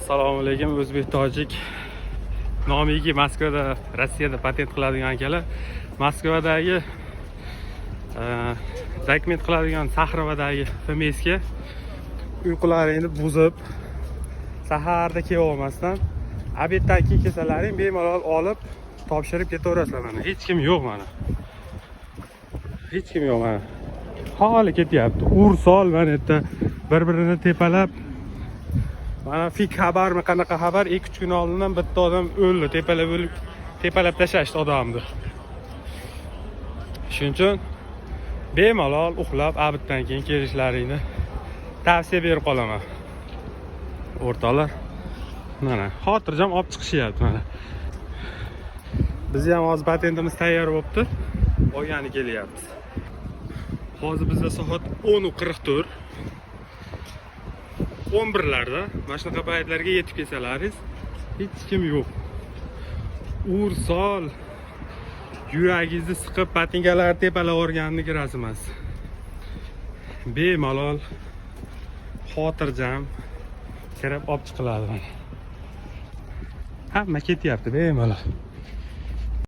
Assalomu alaykum, o'zbek, tojik nomiki Moskvada, Rossiyada patent qiladigan akalar. Moskvadagi dokument qiladigan Saxarovadagi ФМС ga uyqularingni buzib, saharda kelib olmasdan, обед dan keyin kelsalaring, bemalol olib, topshirib ketaverasizlar. Mana, hech kim yo'q, mana, hech kim yo'q, mana, holi ketyapti. Ur sol, mana yerda bir birini tepalab. Mana, fik xabarmi, qanaqa xabar, 2-3 kun oldindan bitta odam o'ldi, tepalab o'lib, tepalab tashlashdi odamni. Shuning uchun bemalol uxlab, обед dan keyin kelishlaringni tavsiya berib qolaman, o'rtoqlar. Mana, xotirjam olib chiqishyapti. Mana, bizni ham hozir patentimiz tayyor bo'libdi, olgani kelyapmiz. Hozir bizda soat 10:44, 11larda. Mana shunaqa paytlarga yetib kelsalaringiz, hech kim yo'q. Ur sol, yuragingizni siqib, botinkalarni tepalab yuborganini kirasiz emas, bemalol xotirjam kirib olib chiqiladi. Mana, hamma ketyapti bemalol.